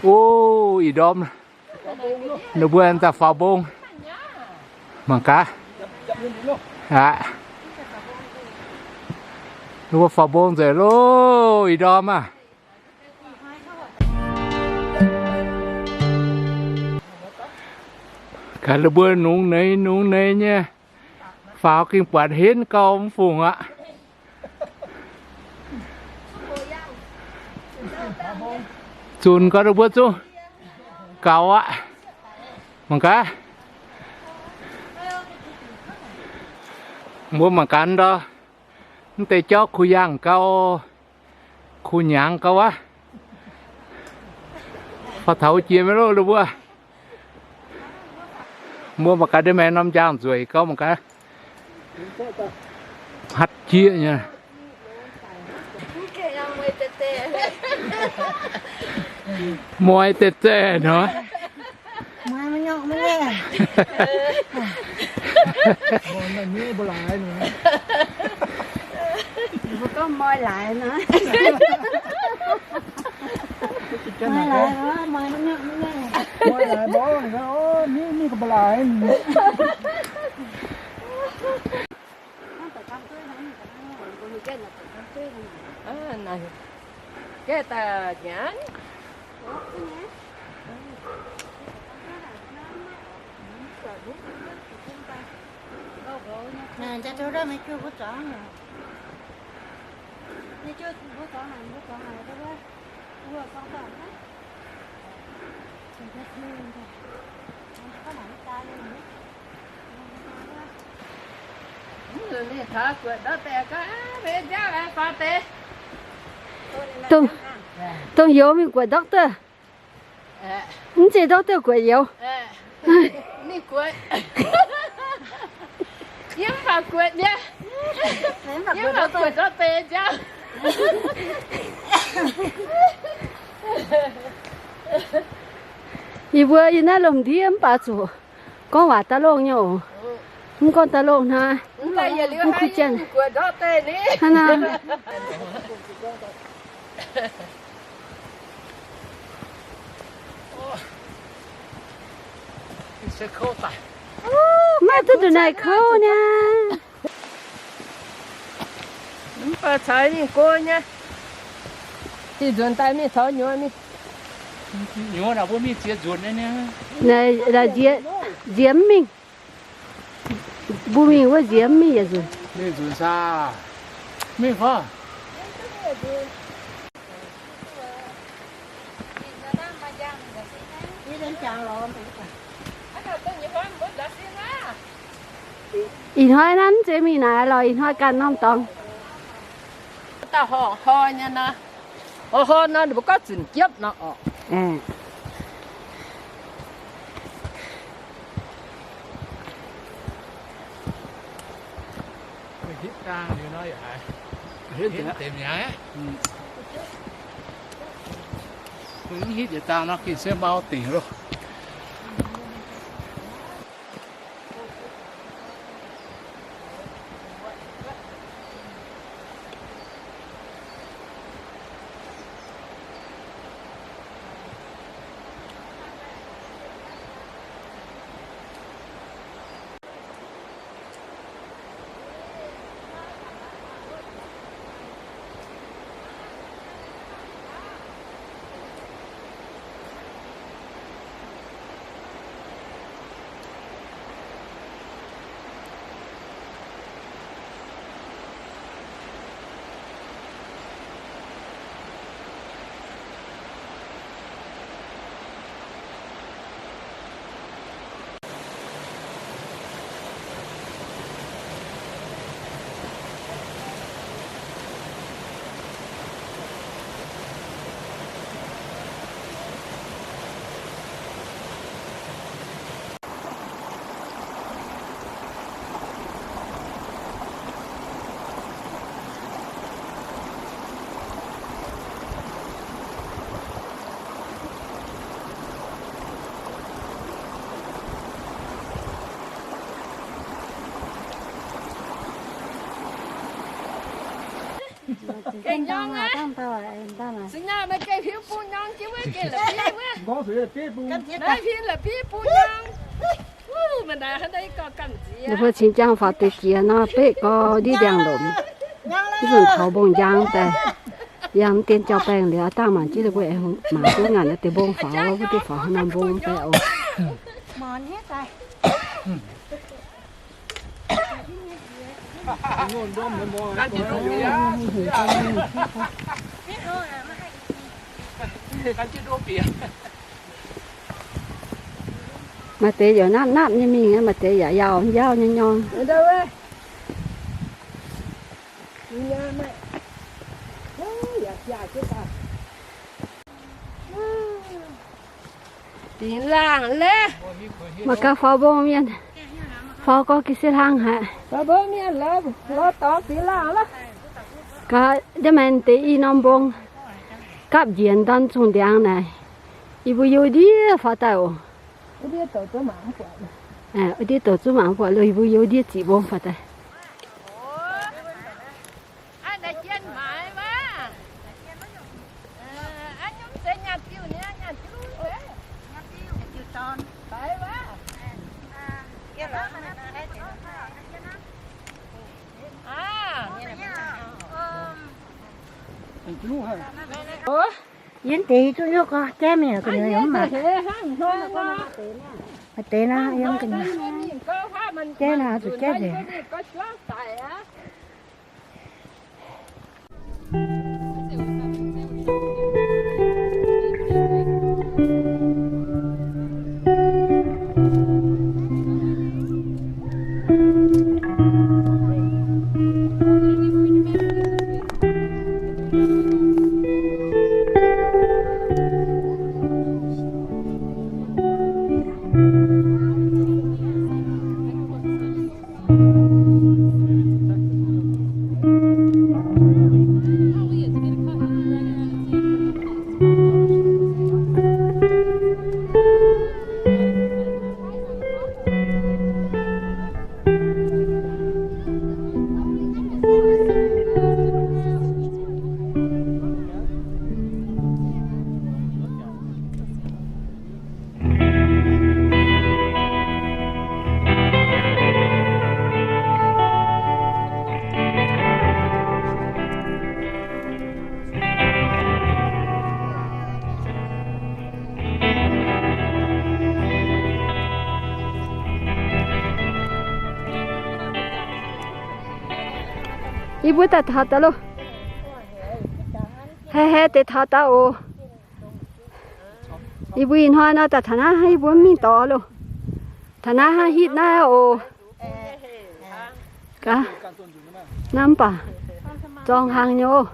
O, ih ndorm ninh mbuo daaih faaux mbong. Mangc gaax. Aqv, ninh mbuo faaux mbong nzengc loh, ih ndorm aah. Gaax ninh mbuo nungx neix nungx neix nyei, faaux gengh buatc henv gau mv fungc aqv. Zunc gau ninh mbuo zungv gaux aqv. Mangc gaax. Mbuo mangc gaax ndau. Mv deix jauv kuh yangh gau, kuh nyangx gau aqv. Faaux taux jiex maiv loh, ninh mbuo. Mbuo mangc gaax ndeic-maengx norm njang nzueic gau mangc gaax. Hatc jieqv nyei. Moi deix zeiv nor. Moi laaix nor. Moi laaix, moi laaix, mv, mingh ga'mba'laaix. Gaeqv daaih nyanc. Naaic, nzai tov ndorm mingh juov mbuo zuangx. Ninh juov mbuo zuangx naaic, mbuo zuangx naaic, wuov, wuov zuangx dorngx naaiv. Dongh, dongh youz mingh guatc doctor. Mv zeiz doctor guatc youz. Yie mv baac guatc nyei. Yie mv baac guatc doctor jauv. Yie mbuo yiem naaiv lomh ndiev mv baac zuqc gorngv waac daaih longh nyei oc. Mv gorngv daaih longh hnangv. Mv kuh jangx. Hnangv naaiv. Maiv duqv nduqc naaic kouv niaa. Mv baac caux mingh go nyei. Diuh nzuonx daaih mingh caux nyuoz mingh. Nyuoz naaic mbuo mingh ziex nzuonx nyei. Nziex mv mingh. Mbuo mingh wuov nziex mv mingh yietc nzunc. Mingh nzunc saah? Mingh fai? Ih hnoi naaiv mv zeiz mingh naaic lorqc, ih hnoi ganh norm dorngx. Dauh horh hoi nyei nor, horh hoi nor ninh mbuo gorngv zunc jiepv nor orqc. Hitv dangh liuz nor yaac haiz, hitv deix mi'aqv. Mv hitv yietc dangh nor gengh se mau dingc loh. Gengh nyorng aqv. Singx nyaanh meih gengh hiuv bung nyorng jienv wuov gengh la'bieiv wuov. Ninh mbuo cingx jangx faaux deix jiex nor, beqv gau ndiev ndiangx-lomc, mv nzunc taux mbong njang daaih. Yangh mv dien jauv-baengh liuz, dangh mangc jienv ninh mbuo aengx mangc duqv ngaanc naaiv deix mbong faaux, wuov deix faaux haaix norm mbong daaih oc. Maaih deix yaac napv napv nyei mingh, maaih deix yaac yaauh njaauv nyei nyorng. Dingx laangh le. Mangc gaax faaux mbong mienh, faaux gorx ga'sie hlang haic. Gaax, ndiev maaih deix i norm mbong gapv njiec ndorn zungh ndiangx naaic, yie mbuo youz ndiev faaux daaih oc. Wuov ndiev douc zuqc mangc mv buatc loh, yie mbuo youz ndiev ziqc mbong faaux daaih. Yie deix duqv nyuv gorx jaiv mingh gu'nyuoz yaac mv maaih. Maaih deix naaiv yiem gu'nyuoz jaiv naaiv zuqc jaiv nzengc. Yie mbuo daaih taux daaih loh. Hei hei deix taux daaih oc. Yie mbuo ih hnoi nor daaih taux naaiv, yie mbuo mingh dorh loh. Taux naaiv hnangv hitv naaiv oc. Gaax, naaiv mv baac zorng hlang nyei oc.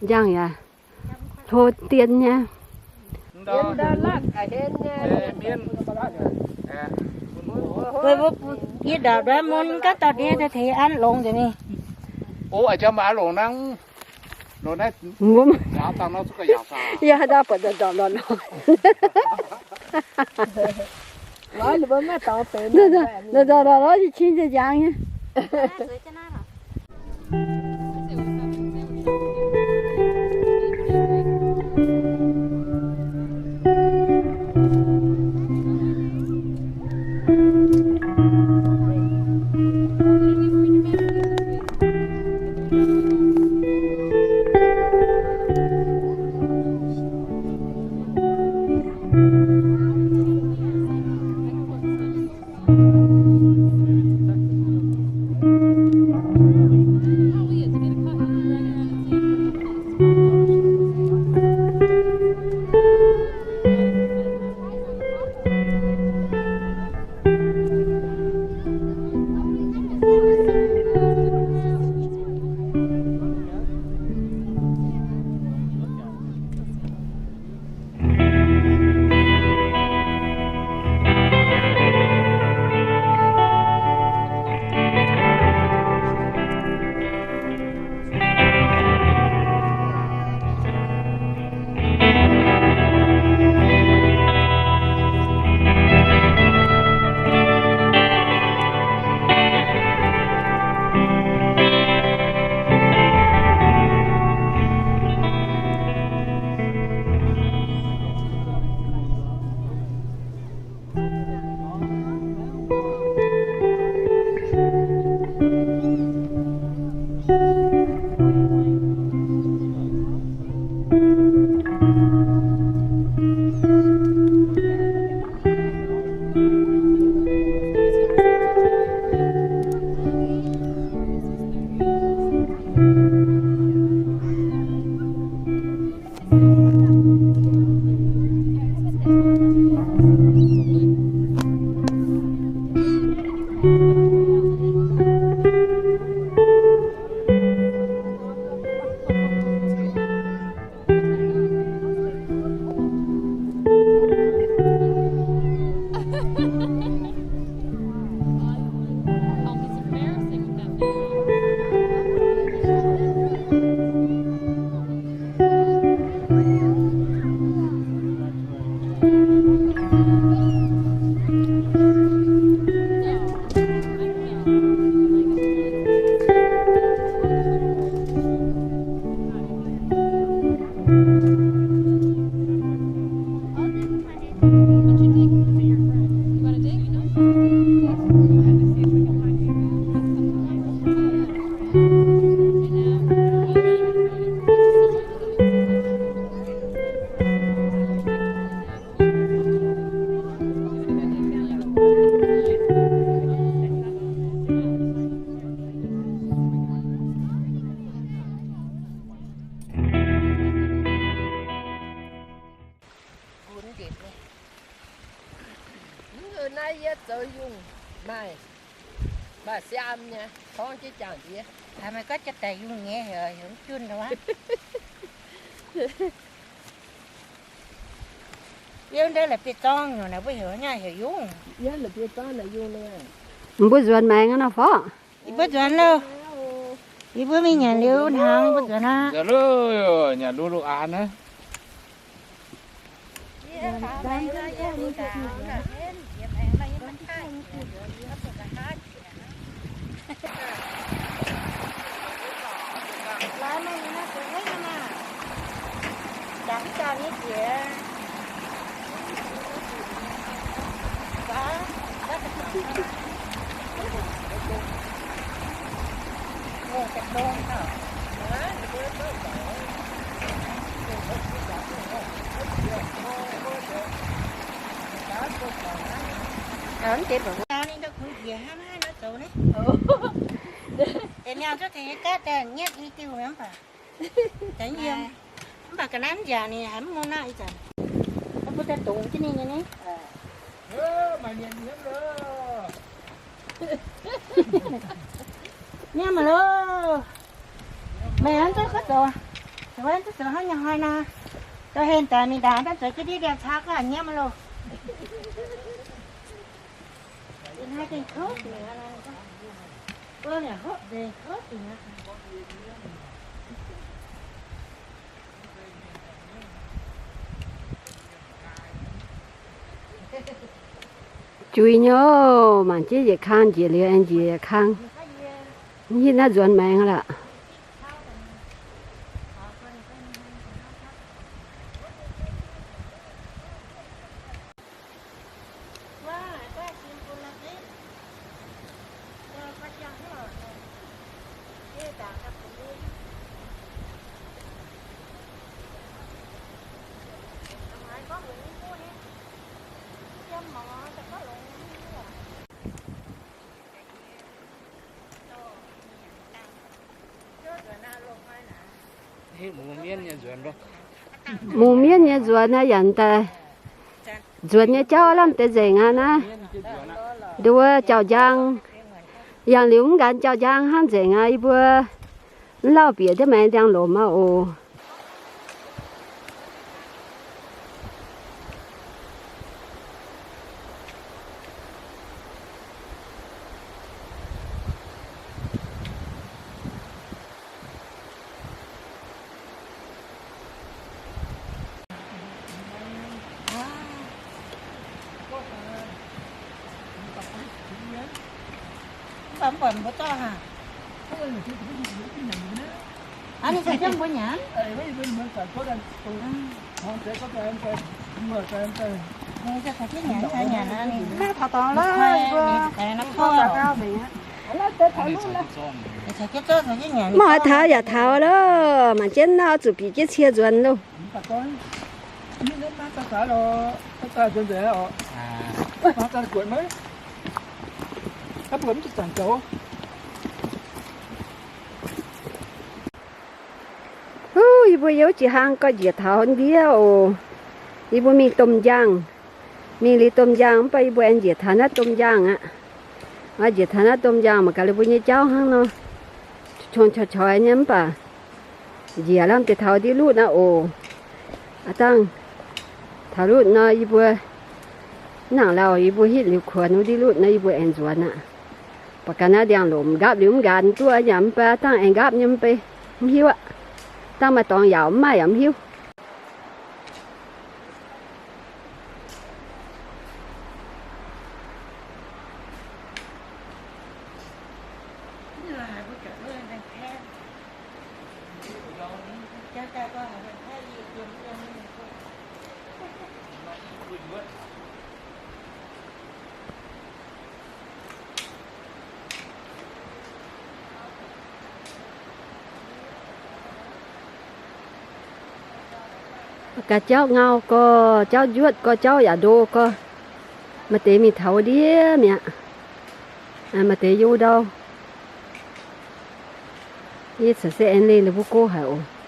Njang yaac hlo dien nyei. Yie ndaauv ndorm mun gaax dauh ndiev teix an longx nzengc ni. Yie haaix dauh buatc ndorm ndorm lorz lorz, ndorm ndorm lorz lorz, yie cing nzengc njang nyei. Mbuo ndepc nyei. Mv, naaiv yie zoux yungh maaih, maaih siaam nyei, torngv jienv jangx ndiev. Haaix, meih gorngv jiex daaih yungh nyei heuc, heuc mv junh aqv. Yiem ndau la'bieiv-zorng nyungc naaic mbuo heuc nyei heuc yungh. Yiem la'bieiv-zorng naaic yungh. Mbuo nzuonx maengx nor fov? Yie mbuo nzuonx loh. Yie mbuo mingh nyanc liuz hnaangx, mbuo nzuonx aqv. Nyanc lu lu aanx naaiv. Ninh ndau kungx njiec hnangv naaiv nor zoux naaiv. Deix miangh zuov tengx nyei gaav daaih nyietv i diuh mi'aqv mv baac. Daaih yiem. Mv baac ga'naaiv mv nziaauc ninh haiz mv mungh nangh ih zanc. Mbuo daaih dongz jienv ninh nyei ni. Nyiemv maiv loh. Meih hnangv duqv gorngv zoux, zoux hnangv duqv zoux hnangv nyei hnoi nor. Dorh hlen daaih mingh ndaangc daaih zoux jienv ndiev ndiangx caa gorngv nyiemv maiv loh. Juiz nyei, mangc jienv yietc kang njiec liuz aengx njiec yietc kang. Hitv naaiv nzuonx maengx lorqc. Mungz mienv nyei nzuonx naaiv yangh daaih. Nzuonx nyei jauv lamh deix nzengc aqv naaiv. Nduov jauv-njang, yangh liuz mv nqanx jauv-njang hnangv nzengc aqv. Yie mbuo mv lauh bieqc jienv maengx ndiangx-lomc aqv oc. Mv baac mv buatc mbuo zorqv haic. Aa, ninh caux jienv mbuo nyanc. Ninh caux jienv nyanc, caux nyanc aqv, ninh mv taux dorngx lorqc, mbuo caux jienv zorqv caux jienv nyanc. Mv oix taux yaac taux loh, mangc jienv naaiv zuqc bieqc jienv cie nzuonx loh. Huv, Yie mbuo yiem wuov jiex hlang gauh njiec taux ndiev oc. Yie mbuo mingh domh njang, mingh liuz domh njang mv baac yie mbuo aengx njiec taux naaiv domh njang aqv. Njiec taux naaiv domh njang mangc gaax ninh mbuo nyei jauv hnangv nor, qongx qoix qoix nyei mv baac njiec lamh deix taux ndiev lutv naaiv oc. Aav dangh taux lutv nor yie mbuo nangc lauh yie mbuo hitv liuz kuonx wuov ndiev lutv nor yie mbuo aengx nzuonx aqv. Baac ga'naaiv ndiangx-lomc nqaapv liuz mv nqaanx duqv yaac mv baac aav dangh aengx nqaapv nyei mv bei, mv hiuv aqv. Dangh maaih dorngx yaauc mv maaih yaac mv hiuv. Gaax jauv ngau gorx, jauv njuotv gorx, jauv yaac ndo gorx. Maaih deix mingh taux wuov ndiev mi'aqv. Maaih deix yiem wuov ndau. Yie caux se aengx leih ninh mbuo go haic oc.